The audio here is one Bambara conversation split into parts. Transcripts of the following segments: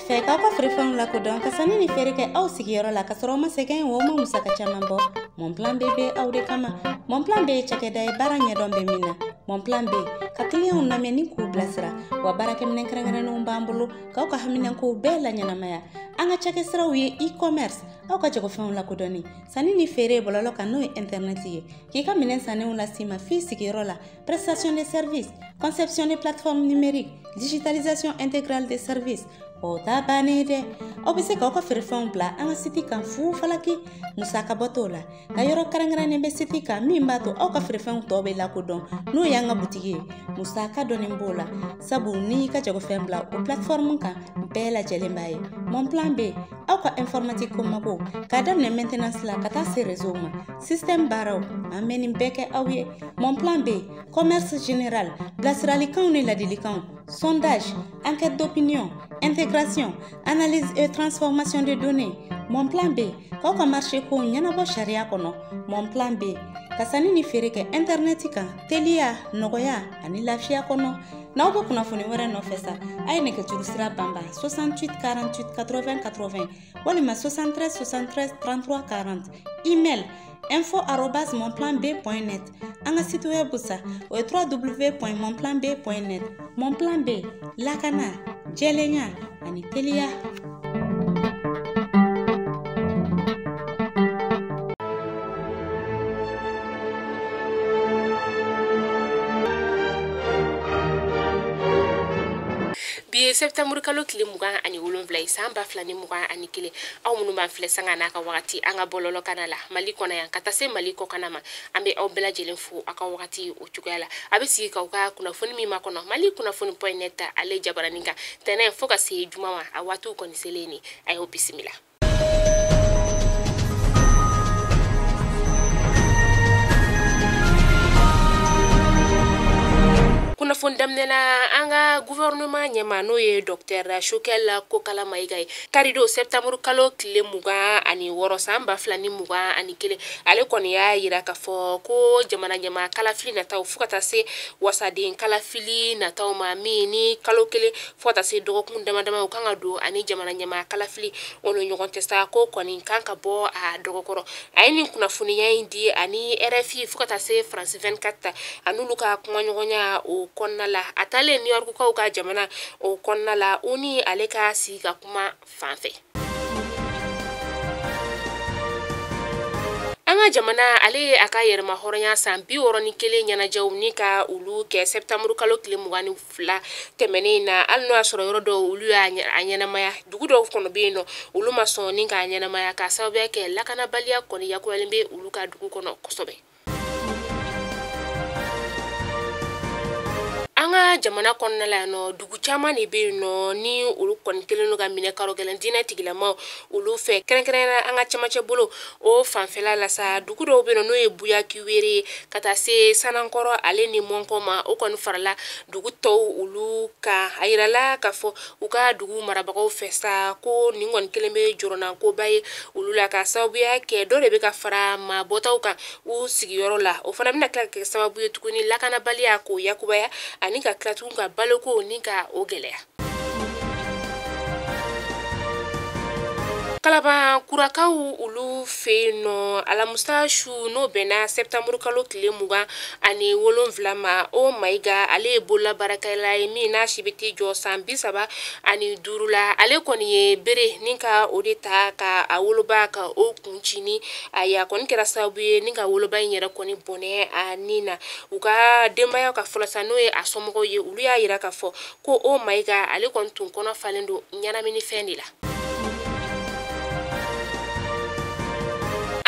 fɛ k'aw ka feerefɛnw lakodɔn ka sanni ni feere kɛ aw sigiyɔrɔ la ka sɔrɔ aw ma sɛgɛn o ma musaka caman bɔ, Mon Plan B bɛ aw de kama. Mon Plan B ye cakɛda ye baara ɲɛdɔn bɛ min na. Mon Plan B ka kiliyanw lamɛn ni k'u bilasira, wa baarakɛminɛn kɛrɛnkɛrɛnnenw b'an bolo k'aw ka haminankow bɛɛ laɲɛnamaya. An ka cakɛsiraw ye e-commerce, aw ka jagofɛnw lakodɔnni, sanni ni feere bɔlɔlɔ kan n'o ye internet ye, k'i ka minɛn sannenw las'i ma f'i sigiyɔrɔ la, prestation de service, conception de plateforme numérique, digitalisation intégrale des services. O ta bannen dɛ, aw bɛ se k'aw ka feerefɛnw bila an ka site kan fu falaki, musaka bɔ t'o la. Nka yɔrɔ kɛrɛnkɛrɛnnen bɛ site kan min b'a to aw ka feerefɛnw tɔ bɛ lakodɔn, n'o y'an ka butigi ye. Musaka dɔɔni b'o la, sabu n'i y'i ka jagofɛn bila o plateforme kan, bɛɛ lajɛlen b'a ye. Mon Plan B, aw ka informatique ko mago k'a daminɛ maintenance la ka taa se réseau ma, système baaraw, an bɛ nin bɛɛ kɛ aw ye. Mon Plan B, commerce général, bilasiralikanw ni ladilikanw, sondage, enquête d'opinion, intégration, analyse et transformation de données. Mon Plan B, k'aw ka marché kow ɲɛnabɔ sariya kɔnɔ. Mon Plan B, ka sanni ni feere kɛ internet kan teliya, nɔgɔya ani lafiya kɔnɔ. N'aw bɛ kunnafoni wɛrɛ nɔfɛ sa, a ye nɛgɛjuru sira banban 68 48 80 80 walima 73 73 33 40, email info@monplanb.net. An ka site web sa, o ye www.monplanb.net. Mon Plan B, lakana, jɛlenya ani teliya. Bi ye septembre kalo tile 27 ye san 2021. Aw minnu b'an filɛ sanga n'a ka wagati an ka bɔlɔlɔ kana la Mali kɔnɔ yan ka taa se Mali kɔkana ma, an bɛ aw bɛɛ lajɛlen fo aw ka wagati o cogoya la. A bɛ sigi k'aw ka kunnafoni min makɔnɔ Mali kunnafoni point net ale jabaranin kan tɛnɛn fo ka se juma ma, a waatiw kɔni selen ni a y'aw bisimila. Kunnafoni daminɛna an ka gouvernement ɲɛmaa n'o ye docteur Choguel Kokalla Maïga ye, karidon septembre kalo tile 26 san 2021, ale kɔni y'a yira k'a fɔ ko jamana ɲɛmaa kalafili nataw fo ka taa se wasaden kalafili nataw ma, min ni kalo kelen fo ka taa se dɔgɔkun dama dama o kan ka don ani jamana ɲɛmaa kalafili o ni ɲɔgɔn cɛ sa, ko kɔni kan ka bɔ a dɔgɔkɔrɔ. A ye nin kunnafoniya in di ani RFI fo ka taa se France 24 a n'olu ka kumaɲɔgɔnya o kɔnɔna la. A taalen New York kaw ka jamana o kɔnɔna la, o ni ale ka sigi ka kuma fan fɛ. An ka jamana ale ye a ka yɛrɛma hɔrɔnya san 61 ɲɛnajɛw ni ka olu kɛ septembre kalo tile 22 tɛmɛnen na, hali n'o y'a sɔrɔ yɔrɔ dɔw olu y'a ɲɛnamaya, dugu dɔw kɔnɔ bɛ yen nɔ olu ma sɔn ni k'a ɲɛnamaya k'a sababuya kɛ lakanabaliya kɔni yakuyalen bɛ olu ka dugu kɔnɔ kosɛbɛ. An ka jamana kɔnɔna la yan nɔ, dugu caman de bɛ yen nɔ ni olu kɔni kɛlen don ka minɛ karo gɛlɛn diinɛ tigilamaw olu fɛ, kɛrɛnkɛrɛnnenya an ka cɛmancɛ bolo o fanfɛla la sa. Dugu dɔw bɛ yen nɔ n'o ye Buyakiwere ye ka taa se Sanankɔrɔ ale ni Mɔnkɔ ma, o kɔni farala dugu tɔw olu kan. A yirala k'a fɔ u ka dugu marabagaw fɛ sa ko nin kɔni kelen bɛ jɔrɔnankoba ye olu la, ka sababuya kɛ dɔ de bɛ ka fara maabɔtaw kan u sigiyɔrɔ la, o fana bɛna tila ka kɛ sababu ye tuguni lakanabaliya k'o yakubaya ani ka tila tugun ka baloko ni ka o gɛlɛya. Kalaban kurakaw olu fɛ yen nɔ alamusa su n'o bɛnna septembre kalo tile 27 ma, o Maïga ale ye bololabaarakɛla ye min n'a si bɛ t'i jɔ san 35 la. Ale kɔni ye bere ni ka o de ta ka a woloba ka o kun ci ni a ye, a kɔni kɛra sababu ye ni ka woloba in yɛrɛ kɔni bɔnɛ a ni na. U ka denbayaw ka fɔlɔ sa n'o ye a somɔgɔw ye, olu y'a yira k'a fɔ ko o Maïga ale kɔni tun kɔnɔ falen don ɲɛnaminifɛn de la.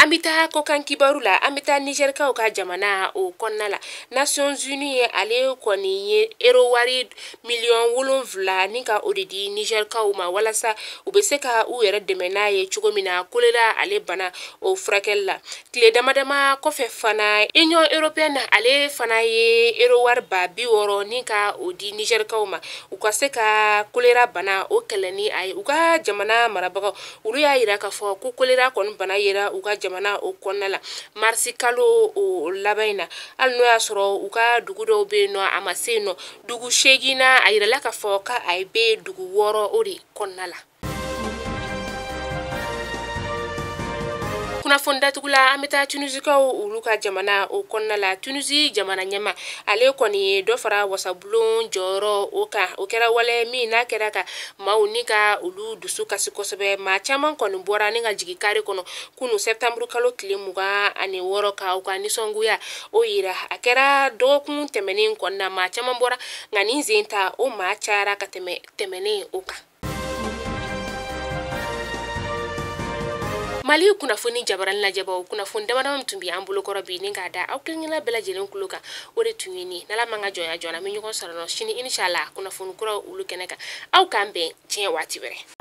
An bɛ taa kɔkan kibaru la, an bɛ taa Nizɛrikaw ka jamana o kɔnɔna la. Nations Unies ale kɔni ye euro wari miliyɔn 7 ni ka o de di Nizɛrikaw ma walasa u bɛ se ka u yɛrɛ dɛmɛ n'a ye cogo min na kolera ale bana o furakɛli la. Tile dama dama kɔfɛ fana, Union européenne ale fana ye euro wari 60 000 ni ka o di Nizɛrikaw ma u ka se ka kolera bana o kɛlɛ ni a ye. U ka jamana marabagaw olu y'a yira k'a fɔ ko kolera kɔni bana yera u ka jamana jamana o kɔnɔna la marisi kalo o laban in na. Hali n'o y'a sɔrɔ u ka dugu dɔw bɛ yen nɔ a ma se yen nɔ, dugu 8 na a yirala k'a fɔ k'a bɛ dugu 6 o de kɔnɔna la. Kunnafoni datugula, an bɛ taa Tunisikaw olu ka jamana o kɔnɔna la. Tunisi jamana ɲɛma, ale kɔni ye dɔ fara wasabulon jɔyɔrɔ o kan. O kɛra wale min n'a kɛra ka maaw ni ka olu dusu kasi kosɛbɛ. Maa caman kɔni bɔra ni ka jigin kare kɔnɔ kunu septembre kalo tile 26 ka u ka nisɔngoya o yira. A kɛra dɔgɔkun tɛmɛnen kɔnɔna, maa caman bɔra, nka nin sen ta o maa cayara ka tɛmɛ tɛmɛnen o kan. Mali kunnafoni jabarani lajɛbaw, kunnafoni damadama min tun bɛ an bolokɔrɔ bi ni k'a da aw kelenkelenna bɛɛ lajɛlen kulo kan, o de tun ye nin. N'Ala man ka jɔnya joona, an bɛ ɲɔgɔn sɔrɔ nɔ sini inshallah kunnafoni kuraw olu kɛnɛ kan. Aw k'an bɛn diɲɛ waati wɛrɛ.